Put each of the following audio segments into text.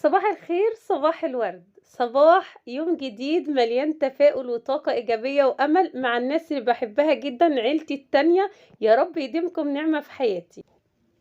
صباح الخير، صباح الورد، صباح يوم جديد مليان تفاؤل وطاقة إيجابية وأمل مع الناس اللي بحبها جدا، عيلتي التانية. يا رب يديمكم نعمة في حياتي.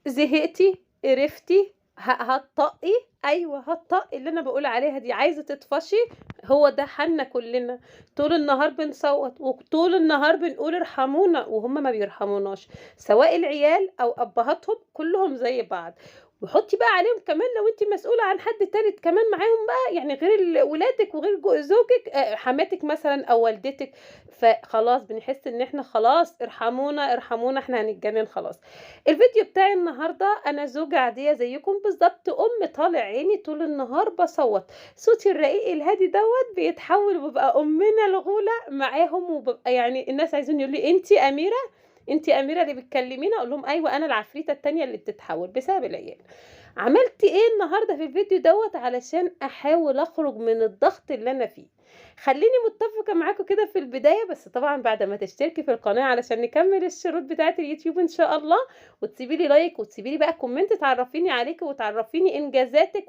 زهقتي؟ قرفتي؟ هتطقي؟ أيوة هتطقي اللي أنا بقول عليها دي. عايزة تطفشي؟ هو ده حالنا كلنا، طول النهار بنصوت وطول النهار بنقول ارحمونا، وهم ما بيرحموناش، سواء العيال أو أبهاتهم، كلهم زي بعض. وحطي بقى عليهم كمان لو انت مسؤولة عن حد تالت كمان معاهم بقى، يعني غير ولادك وغير زوجك، حماتك مثلا او والدتك. فخلاص بنحس ان احنا خلاص ارحمونا ارحمونا، احنا هنتجنن خلاص. الفيديو بتاعي النهارده، انا زوجة عادية زيكم بالظبط، ام طالع عيني طول النهار بصوت، صوتي الرقيق الهادي دوت بيتحول وببقى امنا الغولة معاهم، وببقى يعني الناس عايزين يقولوا لي انت اميرة، انت اميره اللي بتكلمينا، اقول لهم ايوه انا العفريته التانية اللي بتتحول بسبب العيال. عملت ايه النهارده في الفيديو دوت علشان احاول اخرج من الضغط اللي انا فيه؟ خليني متفقه معاكم كده في البداية، بس طبعا بعد ما تشتركي في القناة علشان نكمل الشروط بتاعه اليوتيوب ان شاء الله، وتسيبي لي like وتسيبي لي بقى comment تعرفيني عليكي وتعرفيني انجازاتك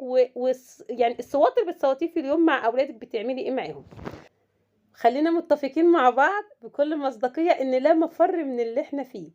يعني الصوات اللي بتصوتيه في اليوم مع اولادك بتعملي ايه معاهم. خلينا متفقين مع بعض بكل مصداقية ان لا مفر من اللي احنا فيه،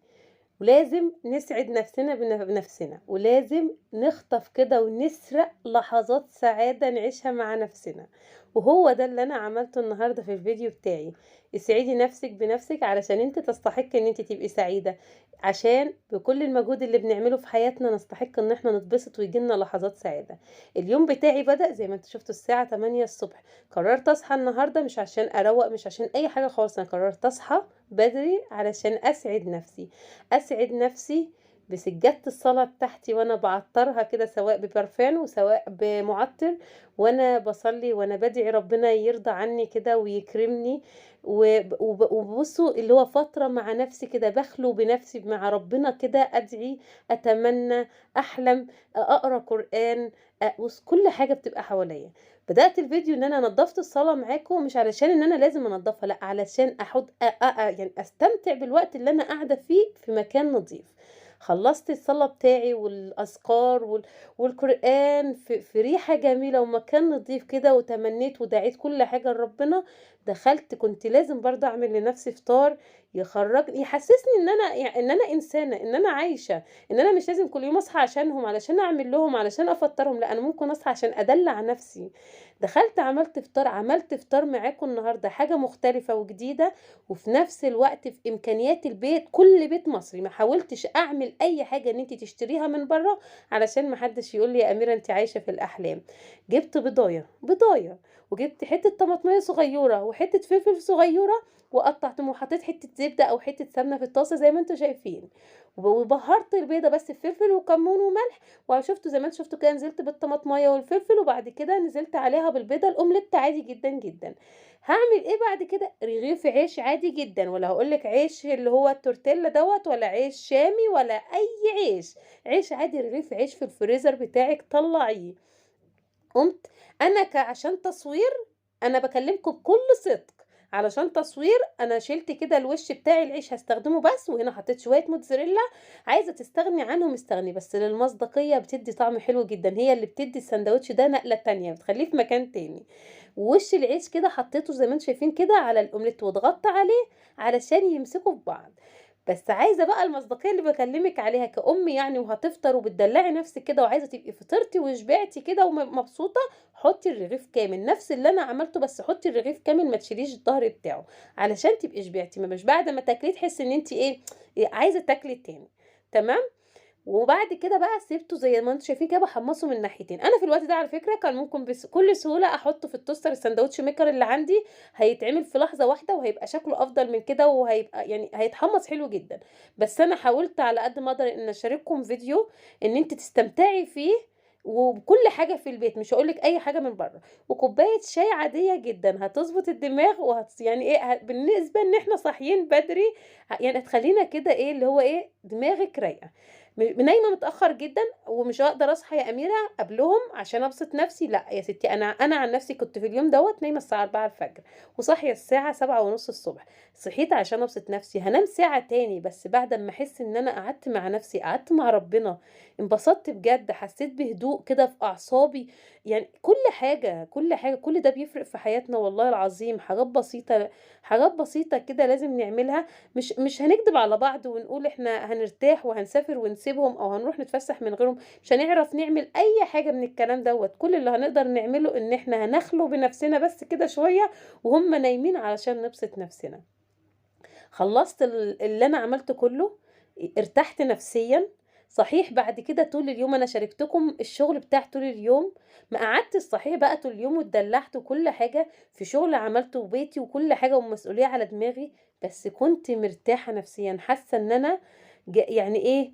ولازم نسعد نفسنا بنفسنا، ولازم نخطف كده ونسرق لحظات سعادة نعيشها مع نفسنا. وهو ده اللي انا عملته النهاردة في الفيديو بتاعي. اسعدي نفسك بنفسك علشان انت تستحق ان انت تبقي سعيدة، عشان بكل المجهود اللي بنعمله في حياتنا نستحق ان احنا نتبسط ويجيلنا لحظات سعادة. اليوم بتاعي بدأ زي ما انتوا شفتوا الساعة 8 الصبح. قررت اصحى النهاردة مش عشان اروق، مش عشان اي حاجة خالص، انا قررت اصحى بدري علشان اسعد نفسي، اسعد نفسي بسجادة الصلاة بتاعتي وانا بعطرها كده، سواء ببرفان وسواء بمعطر، وانا بصلي وانا بدعي ربنا يرضى عني كده ويكرمني. وبصوا اللي هو فترة مع نفسي كده، بخلو بنفسي مع ربنا كده، ادعي، اتمنى، احلم، اقرا قرآن، بص كل حاجة بتبقى حواليا. بدأت الفيديو ان انا نظفت الصلاة معاكم، مش علشان ان انا لازم انظفها، لا، علشان احط يعني استمتع بالوقت اللي انا قاعدة فيه في مكان نظيف. خلصت الصلاة بتاعي والأذكار والقرآن في ريحة جميلة ومكان نظيف كده، وتمنيت ودعيت كل حاجة لربنا. دخلت كنت لازم برضه أعمل لنفسي فطار يخرجني، يحسسني إن أنا، يعني إن أنا إنسانة، إن أنا عايشة، إن أنا مش لازم كل يوم أصحى عشانهم، علشان أعمل لهم، علشان أفطرهم، لا، أنا ممكن أصحى عشان أدلع نفسي. دخلت عملت فطار، عملت فطار معاكم النهارده حاجة مختلفة وجديدة، وفي نفس الوقت في إمكانيات البيت، كل بيت مصري. ما حاولتش أعمل أي حاجة إن أنت تشتريها من بره علشان ما حدش يقول لي يا أميرة أنت عايشة في الأحلام. جبت بضاية، وجبت حتة طماطمية صغيرة وحتة فلفل صغيرة، وقطعتهم وحطيت حتة زبدة أو حتة سمنة في الطاسة زي ما انتوا شايفين، وبهرت البيضة بس بفلفل وكمون وملح، وشفتوا زي ما انتوا شفتوا كده نزلت بالطماطمية والفلفل، وبعد كده نزلت عليها بالبيضة الأومليت عادي جدا جدا. هعمل ايه بعد كده؟ رغيف عيش عادي جدا، ولا هقولك عيش اللي هو التورتيلا دوت، ولا عيش شامي، ولا اي عيش، عيش عادي، رغيف عيش في الفريزر بتاعك طلعيه. قمت انا عشان تصوير، انا بكلمكم بكل صدق، علشان تصوير انا شلت كده الوش بتاعي العيش هستخدمه بس، وهنا حطيت شوية موتزاريلا. عايزه تستغني عنهم استغني، بس للمصداقيه بتدي طعم حلو جدا، هي اللي بتدي السندوتش ده نقله تانية، بتخليه في مكان تاني. ووش العيش كده حطيته زي ما انتم شايفين كده على الاومليت، وضغطت عليه علشان يمسكوا في بعض. بس عايزه بقى المصداقية اللي بكلمك عليها كأم يعني، وهتفطر وبتدلعي نفسك كده، وعايزه تبقي فطرتي وشبعتي كده ومبسوطة، حطي الرغيف كامل، نفس اللي انا عملته، بس حطي الرغيف كامل، ما تشيليش الظهر بتاعه علشان تبقي شبعتي، ما مش بعد ما تاكليه تحسي ان انت ايه عايزه تاكلي تاني. تمام. وبعد كده بقى سيبته زي ما انتم شايفين كده بحمصه من ناحيتين. انا في الوقت ده على فكرة كان ممكن بكل سهولة احطه في ال toaster، ال sandwich maker اللي عندي، هيتعمل في لحظة واحدة وهيبقى شكله افضل من كده، وهيبقى يعني هيتحمص حلو جدا. بس انا حاولت على قد ما اقدر ان اشارككم فيديو ان انت تستمتعي فيه، وبكل حاجة في البيت، مش هقولك اي حاجة من بره. وكوبايه شاي عادية جدا هتظبط الدماغ، وهت يعني ايه بالنسبة ان احنا صاحيين بدري، يعني هتخلينا كده ايه اللي هو ايه دماغك رايقة. نايمة متاخر جدا ومش هقدر اصحى يا اميره قبلهم عشان ابسط نفسي، لا يا ستي، انا عن نفسي كنت في اليوم دوت نايمة الساعة 4 الفجر وصاحيه الساعة 7:30 الصبح، صحيت عشان ابسط نفسي. هنام ساعة تاني بس بعد ما احس ان انا قعدت مع نفسي، قعدت مع ربنا، انبسطت بجد، حسيت بهدوء كده في أعصابي، يعني كل حاجة، كل حاجة، كل ده بيفرق في حياتنا والله العظيم. حاجات بسيطة، حاجات بسيطة كده لازم نعملها. مش هنكدب على بعض ونقول إحنا هنرتاح وهنسافر ونسيبهم أو هنروح نتفسح من غيرهم، مش هنعرف نعمل أي حاجة من الكلام دوت. كل اللي هنقدر نعمله إن إحنا هنخلو بنفسنا بس كده شوية وهم نايمين علشان نبسط نفسنا. خلصت اللي أنا عملته كله، ارتحت نفسيا. صحيح بعد كده طول اليوم أنا شاركتكم الشغل بتاع طول اليوم، ما قعدتش صحيح بقى طول اليوم واتدلعت وكل حاجة في شغل عملته وبيتي وكل حاجة ومسؤولية على دماغي، بس كنت مرتاحة نفسيا، حاسة إن أنا يعني إيه،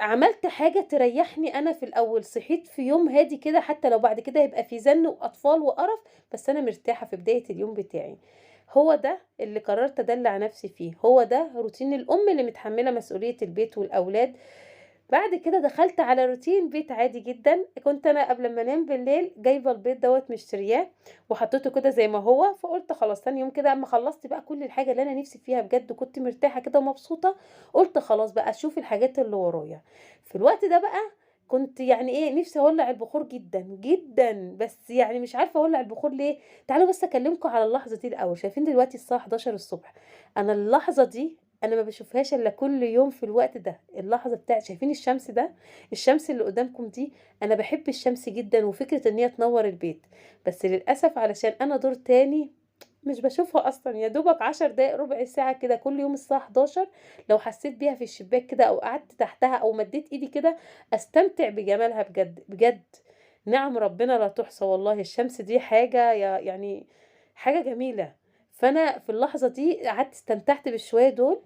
عملت حاجة تريحني أنا في الأول. صحيت في يوم هادي كده، حتى لو بعد كده هيبقى في زن وأطفال وقرف، بس أنا مرتاحة في بداية اليوم بتاعي. هو ده اللي قررت أدلع نفسي فيه، هو ده روتين الأم اللي متحملة مسؤولية البيت والأولاد. بعد كده دخلت على روتين بيت عادي جدا. كنت أنا قبل ما أنام بالليل جايبة البيض دوت مشترياه وحطيته كده زي ما هو، فقلت خلاص تاني يوم كده أما خلصت بقى كل الحاجة اللي أنا نفسي فيها بجد، وكنت مرتاحة كده ومبسوطة، قلت خلاص بقى أشوف الحاجات اللي ورايا. في الوقت ده بقى كنت يعني ايه نفسي اولع البخور جدا جدا، بس يعني مش عارفه اولع البخور ليه. تعالوا بس اكلمكم على اللحظة دي الاول. شايفين دلوقتي الساعة 11 الصبح، انا اللحظة دي انا ما بشوفهاش الا كل يوم في الوقت ده، اللحظة بتاعت شايفين الشمس ده، الشمس اللي قدامكم دي، انا بحب الشمس جدا وفكره ان هي تنور البيت، بس للاسف علشان انا دور تاني مش بشوفها اصلا، يا دوبك 10 دقايق ربع ساعة كده كل يوم الساعة 11 لو حسيت بيها في الشباك كده او قعدت تحتها او مديت ايدي كده استمتع بجمالها بجد بجد. نعم ربنا لا تحصى والله، الشمس دي حاجة يعني حاجة جميلة. فانا في اللحظة دي قعدت استمتعت بالشويه دول.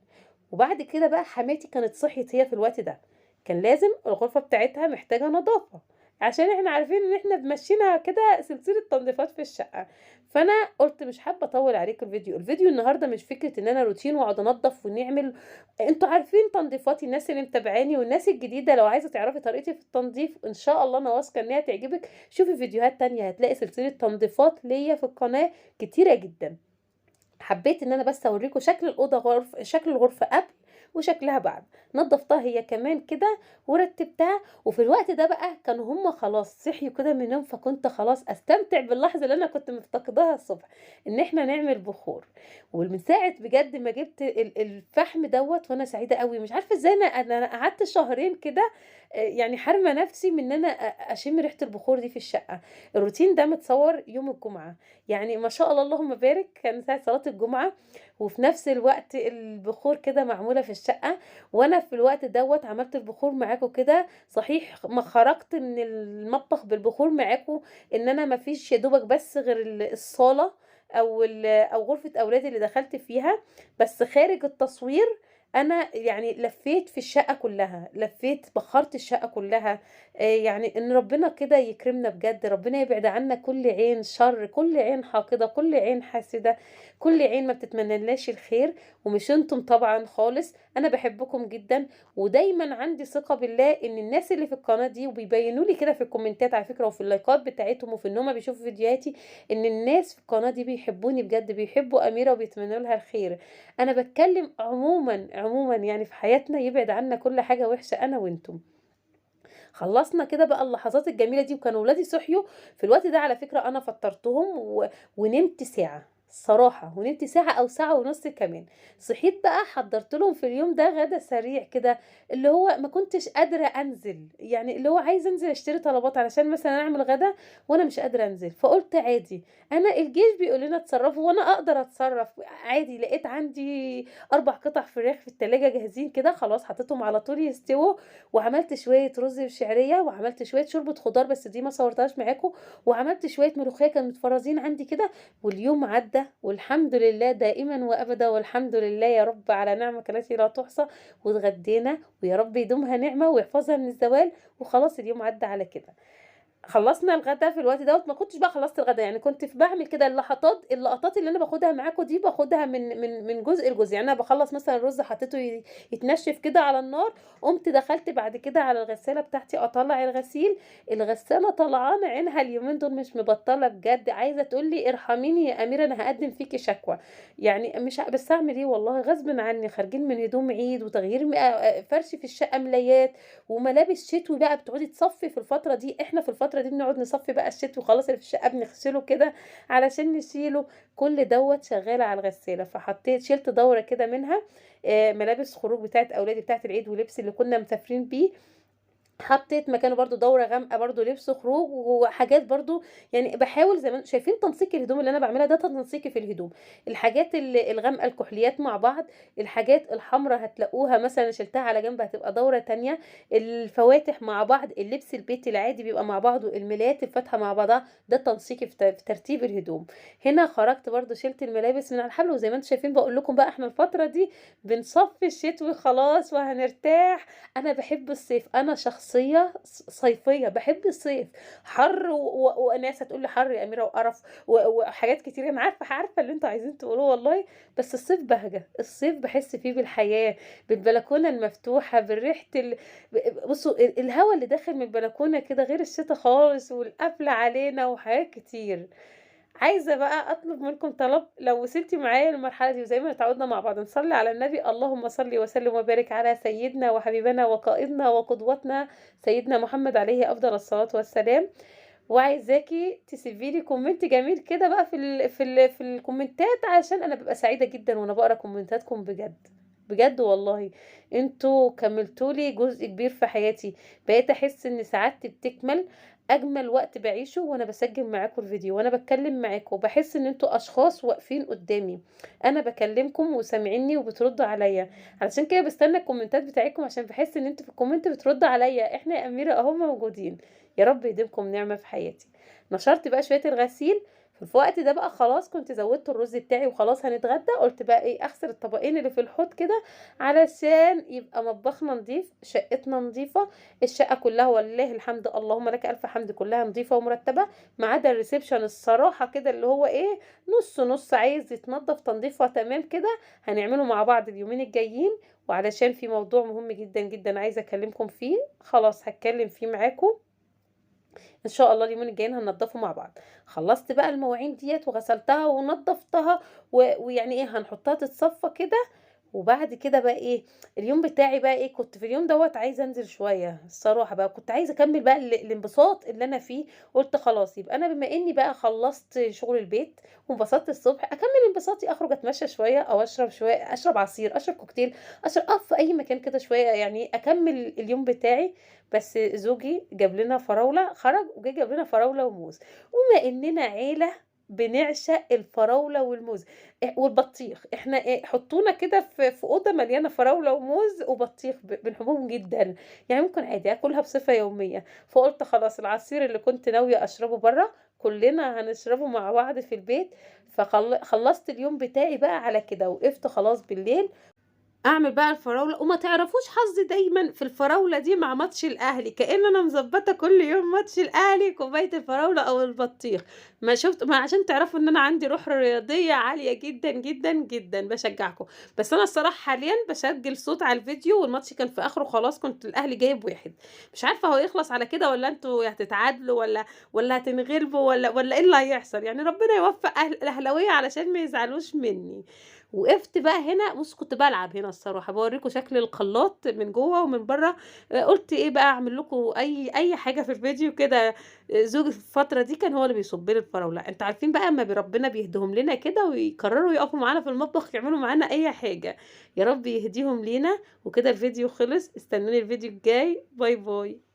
وبعد كده بقى حماتي كانت صحيت هي في الوقت ده، كان لازم الغرفة بتاعتها محتاجه نظافة عشان احنا عارفين ان احنا بمشينا كده سلسلة تنظيفات في الشقة. فانا قلت مش حابة اطول عليكم الفيديو، الفيديو النهارده مش فكرة ان انا روتين واقعد انظف ونعمل، انتوا عارفين تنظيفاتي، الناس اللي متابعاني والناس الجديدة لو عايزه تعرفي طريقتي في التنظيف ان شاء الله انا واثقة انها تعجبك، شوفي فيديوهات تانية هتلاقي سلسلة تنظيفات ليا في القناة كتيرة جدا. حبيت ان انا بس اوريكم شكل الاوضة، شكل الغرفة قبل وشكلها بعد، نظفتها هي كمان كده ورتبتها. وفي الوقت ده بقى كانوا هم خلاص صحيوا كده من النوم، فكنت خلاص استمتع باللحظة اللي انا كنت مفتقداها الصبح، ان احنا نعمل بخور. ومن ساعة بجد ما جبت الفحم دوت وانا سعيدة قوي، مش عارفه ازاي انا قعدت شهرين كده يعني حارمه نفسي من ان انا اشم ريحه البخور دي في الشقة. الروتين ده متصور يوم الجمعة، يعني ما شاء الله اللهم بارك، كان ساعة صلاة الجمعة، وفي نفس الوقت البخور كده معمولة في الشقة، وانا في الوقت دوت عملت البخور معاكم كده. صحيح ما خرجت من المطبخ بالبخور معاكم، ان انا ما فيش يا دوبك بس غير الصاله او غرفة اولادي اللي دخلت فيها، بس خارج التصوير انا يعني لفيت في الشقة كلها، لفيت بخرت الشقة كلها. يعني ان ربنا كده يكرمنا بجد، ربنا يبعد عنا كل عين شر، كل عين حاقده، كل عين حاسده، كل عين ما بتتمنالناش الخير. ومش انتم طبعا خالص، انا بحبكم جدا، ودايما عندي ثقة بالله ان الناس اللي في القناة دي وبيبينوا لي كده في الكومنتات على فكرة وفي اللايكات بتاعتهم وفي ان هم بيشوفوا فيديوهاتي، ان الناس في القناة دي بيحبوني بجد، بيحبوا اميره وبيتمنوا لها الخير. انا بتكلم عموما عموما يعني في حياتنا، يبعد عنا كل حاجة وحشة انا وانتم. خلصنا كده بقى اللحظات الجميلة دي، وكانوا ولادي صحيوا في الوقت ده على فكرة، انا فطرتهم ونمت ساعة الصراحة، ونمت ساعة او ساعة ونص كمان. صحيت بقى حضرت لهم في اليوم ده غدا سريع كده، اللي هو ما كنتش قادرة انزل، يعني اللي هو عايزه انزل اشتري طلبات علشان مثلا اعمل غدا وانا مش قادرة انزل، فقلت عادي انا الجيش بيقول لنا اتصرفوا وانا اقدر اتصرف عادي. لقيت عندي 4 قطع فراخ في التلاجة جاهزين كده، خلاص حطيتهم على طول يستووا، وعملت شوية رز بشعريه، وعملت شوية شوربة خضار بس دي ما صورتهاش معاكم، وعملت شوية ملوخية كانوا متفرزين عندي كده. واليوم عدى والحمد لله دائما وابدا، والحمد لله يا رب على نعمك التي لا تحصى. واتغدينا ويا رب يدومها نعمه ويحفظها من الزوال، وخلاص اليوم عدى على كده. خلصنا الغدا في الوقت دوت، ما كنتش بقى خلصت الغدا، يعني كنت في بعمل كده اللقطات اللي انا باخدها معاكم دي، باخدها من جزء لجزء. يعني انا بخلص مثلا الرز حطيته يتنشف كده على النار، قمت دخلت بعد كده على الغسالة بتاعتي اطلع الغسيل. الغسالة طلعانه عينها اليومين دول مش مبطله بجد، عايزه تقول لي ارحميني يا اميره انا هقدم فيكي شكوى. يعني مش بس اعمل ايه والله غصب عني، خارجين من هدوم عيد وتغيير فرش في الشقة، ملايات وملابس شتوي بقى بتقعدي تصفي في الفترة دي. احنا في الفترة دي بنقعد نصفي بقى الشتوي خلاص اللي في الشقة بنغسله كده علشان نشيله، كل دوت شغالة على الغسالة. فحطيت شلت دوره كده منها، ملابس خروج بتاعت اولادي بتاعت العيد ولبس اللي كنا مسافرين بيه، حطيت مكانه برضو دوره غامقه برضو لبس خروج وحاجات برضو. يعني بحاول زي ما انتم شايفين تنسيق الهدوم اللي انا بعملها ده تنسيقي في الهدوم، الحاجات الغامقه الكحليات مع بعض، الحاجات الحمراء هتلاقوها مثلا شلتها على جنب هتبقى دوره تانية، الفواتح مع بعض، اللبس البيتي العادي بيبقى مع بعضه، الملايات الفاتحة مع بعضها، ده تنسيقي في ترتيب الهدوم. هنا خرجت برضو شلت الملابس من على الحبل، وزي ما انتم شايفين بقول لكم بقى احنا الفترة دي بنصفي الشتوي خلاص وهنرتاح. انا بحب الصيف، انا شخصية صيفية، بحب الصيف، حر وناس هتقول لي حر يا أميرة وقرف وحاجات كتير، أنا عارفة اللي انتوا عايزين تقولوه والله، بس الصيف بهجة، الصيف بحس فيه بالحياة، بالبلكونة المفتوحة، بالريحة بصوا الهواء اللي داخل من البلكونة كده غير الشتاء خالص، والقفلة علينا وحاجات كتير. عايزة بقى أطلب منكم طلب، لو وصلتي معايا للمرحلة دي وزي ما اتعودنا مع بعض نصلي على النبي، اللهم صل وسلم وبارك على سيدنا وحبيبنا وقائدنا وقدوتنا سيدنا محمد عليه أفضل الصلاة والسلام. وعايزاكي تسيبي لي comment جميل كده بقى في الكومنتات، عشان أنا ببقى سعيدة جدا وأنا بقرا كومنتاتكم بجد بجد والله. انتوا كملتولي جزء كبير في حياتي، بقيت احس ان سعادتي بتكمل. اجمل وقت بعيشه وانا بسجل معاكم الفيديو وانا بتكلم معاكم، بحس ان انتوا اشخاص واقفين قدامي، انا بكلمكم وسامعيني وبتردوا عليا. علشان كده بستنى الكومنتات بتاعتكم، عشان بحس ان انتوا في ال comment بتردوا عليا. احنا يا اميره اهو موجودين، يا رب يديمكم نعمه في حياتي. نشرت بقى شوية الغسيل في الوقت ده بقى، خلاص كنت زودت الرز بتاعي وخلاص هنتغدى. قلت بقى ايه، اغسل الطبقين اللي في الحوض كده علشان يبقى مطبخنا نظيف، شقتنا نظيفة، الشقة كلها والله الحمد اللهم لك الف حمد كلها نظيفة ومرتبة، ما عدا ال reception الصراحة كده اللي هو ايه نص نص عايز يتنظف تنظيفه تمام كده، هنعمله مع بعض اليومين الجايين. وعلشان في موضوع مهم جدا جدا عايزه اكلمكم فيه، خلاص هتكلم فيه معاكم ان شاء الله اليومين الجايين هننضفه مع بعض. خلصت بقى المواعين ديت وغسلتها ونضفتها ويعني ايه هنحطها تتصفى كده. وبعد كده بقى ايه اليوم بتاعي بقى ايه، كنت في اليوم دوت عايزه انزل شوية الصراحة بقى، كنت عايزه اكمل بقى الانبساط اللي انا فيه. قلت خلاص يبقى انا بما اني بقى خلصت شغل البيت وانبسطت الصبح، اكمل انبساطي، اخرج اتمشى شوية او اشرب شوية، اشرب عصير، اشرب كوكتيل، اشرب اقف في اي مكان كده شوية، يعني اكمل اليوم بتاعي. بس زوجي جاب لنا فراوله، خرج وجا جاب لنا فراوله وموز، وبما اننا عيله بنعشق الفراوله والموز والبطيخ، احنا حطونا كده في اوضة مليانة فراوله وموز وبطيخ، بنحبهم جدا، يعني ممكن عادي اكلها بصفة يومية. فقلت خلاص العصير اللي كنت ناوية اشربه بره كلنا هنشربه مع بعض في البيت. فخلصت اليوم بتاعي بقى على كده، وقفت خلاص بالليل اعمل بقى الفراوله. وما تعرفوش حظي دايما في الفراوله دي مع ماتش الاهلي، كأن انا مظبطه كل يوم ماتش الاهلي كوباية الفراوله او البطيخ. ما شفت، ما عشان تعرفوا ان انا عندي روح رياضية عالية جدا جدا جدا، بشجعكم. بس انا الصراحة حاليا بسجل صوت على الفيديو، والماتش كان في اخره خلاص، كنت الاهلي جايب واحد، مش عارفه هو يخلص على كده ولا انتوا هتتعادلوا ولا هتنغلبوا ولا ايه اللي هيحصل. يعني ربنا يوفق الاهلاوية علشان ما يزعلوش مني. وقفت بقى هنا، بص كنت بلعب هنا الصراحة، بوريكم شكل الخلاط من جوه ومن بره. قلت ايه بقى اعمل لكم اي حاجة في الفيديو كده. زوجي في الفترة دي كان هو اللي بيصب لي الفراوله، انتوا عارفين بقى اما ربنا بيهديهم لنا كده ويقرروا يقفوا معانا في المطبخ يعملوا معانا اي حاجة، يا رب يهديهم لينا. وكده الفيديو خلص، استنوني الفيديو الجاي، bye bye.